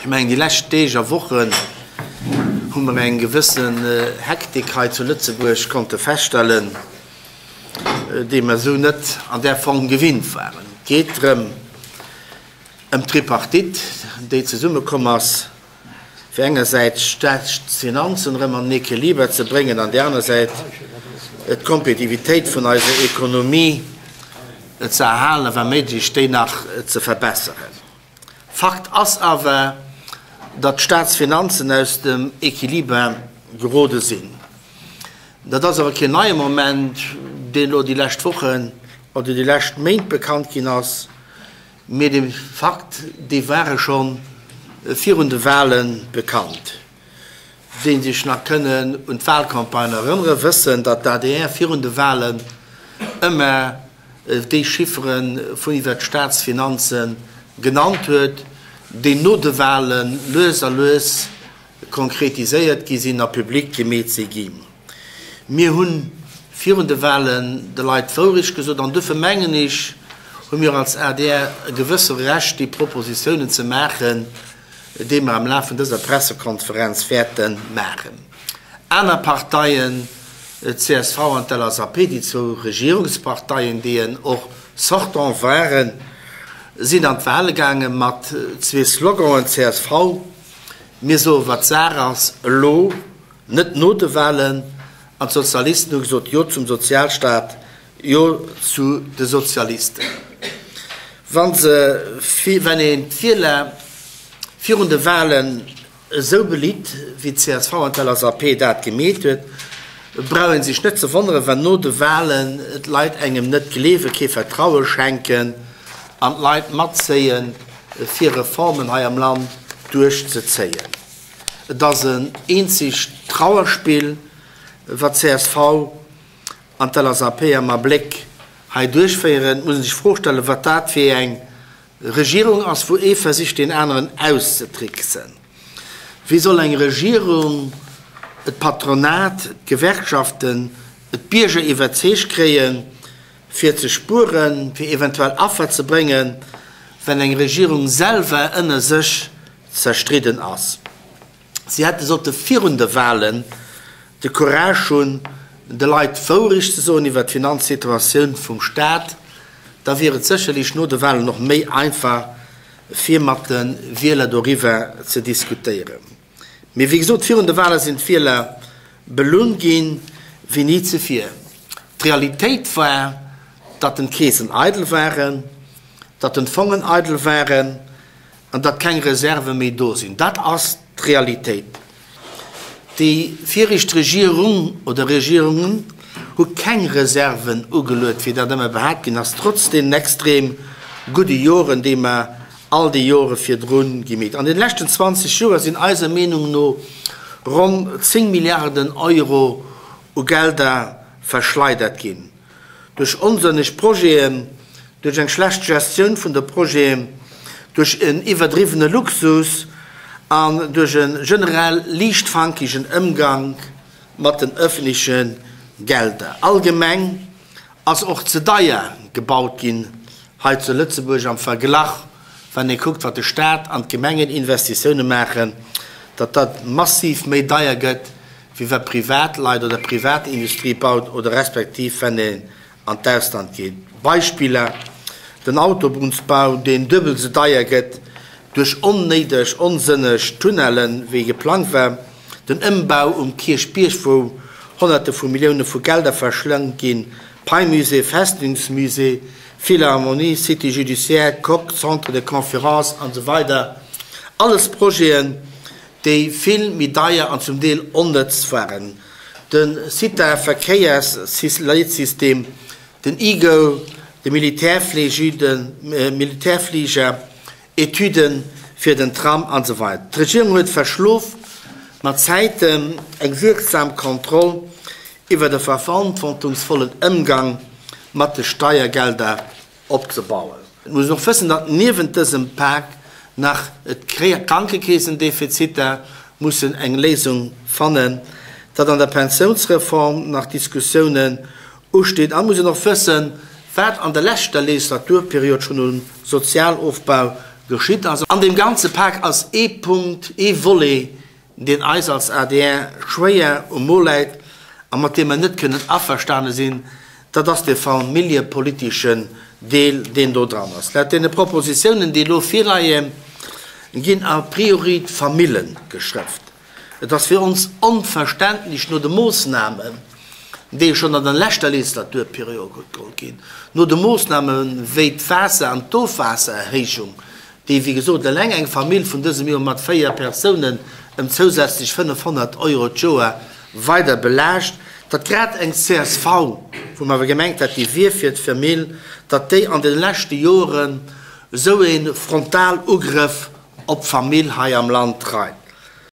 Ech mengen, déi lescht Deeg a Wochen hu mer eng gewëssen Hektik hei zu Lëtzebuerg konnte feststellen, déi mer esou net an där Form gewinnt waren. Et geet drëm, ëm d'Tripartite, déi zesummekomm ass, fir engersäits d'Staatsfinanzen erëm an den Equiliber ze bréngen an déi aner Säit d'Kompetitivitéit vun eiser Ekonomie ze erhalen a wa méiglech déi nach ze verbesseren. Fakt ass awer, datt d'Staatsfinanzen aus dem Equiliber gerode sinn. Dat ass awer keen neie Moment, deen elo déi lescht Wochen oder déi lescht Méint bekannt ginn ass, mee dee Fakt, dee ware scho virun de Wahle bekannt. Déi sech nach kënnen un d'Wahlcampagne erënneren, wëssen, datt d'ADR virun de Wahlen ëmmer déi Chiffere vun iwwer d'Staatsfinanze genannt huet, déi no de Wahle lues a lues konkretiséiert gi sinn a public gemeet si ginn. Mir hu virun de Wahlen de Leit d'Wourecht gesot an dofir mengen ech, hu mir als adr e gewësse Recht, déi Propositiounen ze maachen, déi mer am Laf vun dëser Pressekonferenz wäerte maachen. Aner Parteien, d'CSV an d'LSAP, déi zwou Regierungsparteien, déi en och sortant waren, sinn an d'Wahle gaange mat zwee Sloganen, csv, Mir soe wat Saach ass, elo, net no de Wahlen, an d'Sozialisten hu gesot, Jo zum Sozialstaat, Jo zu de Sozialisten. Wa se, wenn een d'Wieler virun de Wahlen esou belitt, wéi d'CSV an d'LSAP dat gemeet huet, brauch een sech net ze wonneren, wann no de Wahlen d'Leit engem net gleewen, kee Vertraue schenken an d'Leit matzéien, fir Reformen hei am Land duerchzezéien. Et ass en eenzegt Trauerspill, wat csv an d'LSAP am Abléck hei duerchféieren. Et muss ee sech d'Fro stellen, wat dat fir eng Regierung ass, wou ee versicht deen aneren auszetricksen. Wéi soll eng Regierung d'Patronat, d'Gewerkschaften, d'Bierger iwwerzeegt kréien, fir ze spueren, fir eventuell Affer ze bréngen, wenn eng Regierung selwer ënner sech zerstridden ass? Si hätte sollte virun de Wahlen de Courage hunn, de Leit d'Wourecht ze soen iwwert d'Finanzsituatioun vum Staat. Da wier et sécherlech no de Wahlen och méi einfach, fir mat de Wieler doriwwer ze diskutéieren. Mee wéi gesot, virun de Wahlen sinn d'Wieler belunn ginn wéi ni zevir. D'Realitéit war, datt den d'Keesen eidel waren, datt den d'Fongen eidel waren, An datt keng Reserve méi do sinn. Dat ass d'Realitéit. Déi viregt Regierung oder Regierungen hu keng Reserven ugeluet, wéi dat ëmmer behaapt ginn ass, trotz deenen extrem gudde Joren, déi mer all déi Jore virdru gemeet. An den leschten 20 Joer sinn eiser Meenung no ronn 10 Milliarden Euro u Gelder verschleidert ginn. Duerch onsënneg Projeten, duerch eng schlecht Gestioun vun de Projeten, duerch en iwwerdriwwene Luxus an duerch e generell liichtfankegen Ëmgank mat den ëffentleche Gelder. Allgemeng ass och ze deier gebaut ginn hei zu Lëtzebuerg am Verglach, wann ee kuckt, wat de Staat an d'Gemengen Investitioune maachen, datt dat massiv méi deier gëtt wéi wa Privatleit oder Privatindustrie baut oder respektiv wenn een an d'Ausland geet. Beispiller, den Autobunnsbau, deen duebel esou deier gëtt duerch onnéideg, onsënneg Tunnellen, wéi geplangt war, den Ëmbau um Kierchbierg, wou Honnerte vu Millioune vu Gelder verschlëngt ginn, Pei-Musée, Festungsmusée, Philharmonie, Cité judiciaire, Coque, Centre de conférences an esou weider, alles Projeten, déi vill méi deier an zum Deel onnëtz waren, de Cita-Verkéiersleetsystem, den e-Go, de Militärfliger, Etüde fir den Tram an esou weider. D'Regierung huet verschlof, mat Zäiten eng wierksam Kontroll iwwer e verantwortungsvollen Ëmgang mat de Steiergelder opzebauen. Et muss een och wëssen, datt niewent dësem Pak nach d'Krankekeesendefiziter mussen eng Léisung fannen, datt an der Pensiounsreform nach Diskussiounen ustinn an et muss een och wëssen, wat an der leschter Legislaturperiod schonn u Sozialofbau. geschitt ass. An deem ganze Pak ass ee Punkt, ee Volet, deen eis als adr schwéier um Mo läit a mat deem mer net kënnen averstane sinn, dat ass dee familljepolitischen Deel, deen do dran ass. Laut deene Propositiounen, déi elo virleien, ginn a priori d'Famille geschrëfft. Et ass fir ons onverständlech, no de Moossnamen, déi schonn an der leschter Legislaturperiod geholl ginn, no de Moossname wéi d'Waasser an d'Ofwaassererhéijung, déi wéi gesot eleng eng Famill vun dësem Joer mat 4 Persounen ëm zousätzlech 500 Euro d'Joer weider belaascht, datt grad eng csv, wou mer awer gemengt hat, déi wier fir d'Famill, datt déi an de leschte Joren esou ee Frontalugrëff op d'Famill hei am Land dreift.